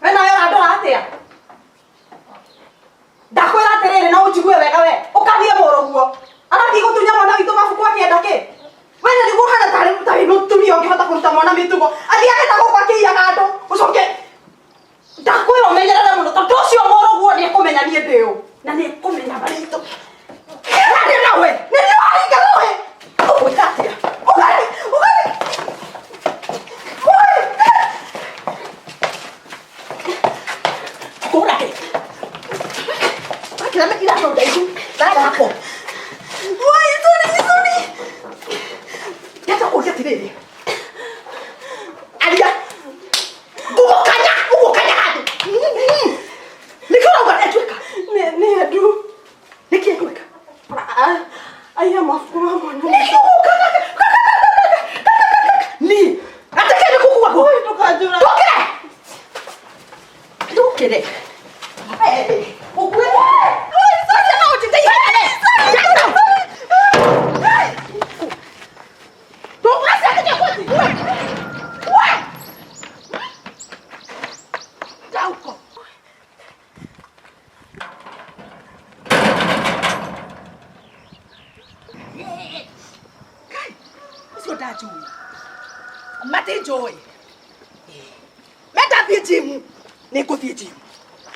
We nawe ũrandora atĩa? Ndakwĩra atĩrĩrĩ na ũnjigue wega we, ũkanie mũrũguo. Arathiĩ gũtunya mwana witũ mabuku akĩenda kĩ? We na nĩguo ũhana tarĩ tarĩ mũtumia ũngĩhota kũruta mwana mĩtugo. Athiage na gũkũ akĩiyaga andũ, ũcoke ndakwĩra ũmenyerere mũno tondũ ũcio mũrũguo nĩ ekũmenya niĩ ndĩ ũ na nĩ ekũmenya marĩ itũ. Aria nawe, nĩ niĩ waringa rũĩ. Ũgwĩka atĩa? Ũgathiĩ, ũgathiĩ. Ũĩ! Kũra kĩ? Akĩra irathũ ndaihu. Ndagako. Wai, sorry, sorry. Ndeta kũria atĩrĩrĩ. Aria. Ngũgũkanya, ũgũkanya handũ. Nĩkĩ ũrauga nĩnduĩka? Nĩ nĩ andũ. Nĩkĩ nduĩka? Aiya mabuku ma mwana. Nĩkĩ ũgũkanya? Ni. Atĩkĩ nĩ kũkua guo. Ndũkanjũra. Ndũkĩre. Ndũkĩre. Ũkuĩte. Sorry, no ũnjĩte ihenya. Dauko. Kai, ũcio ndanjũĩ. Matinjũĩ. Menda thiĩ njimu. Nĩ ngũthiĩ njimu.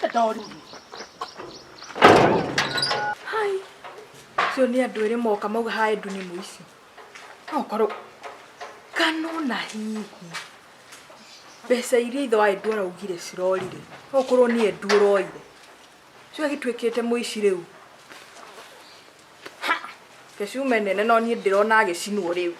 Ndoru. Hai. Acio nĩ andũ erĩ moka mauga hae ndu nĩ mũici. No korwo kana ona hihi mbeca iria ithe wa Edu araugire cirorire no ũkorwo nĩ Edu ũroire. Ũcio agĩtuĩkĩte mũici rĩu. Ha! Reke ciume nene no niĩ ndĩrona agĩcinwo rĩu.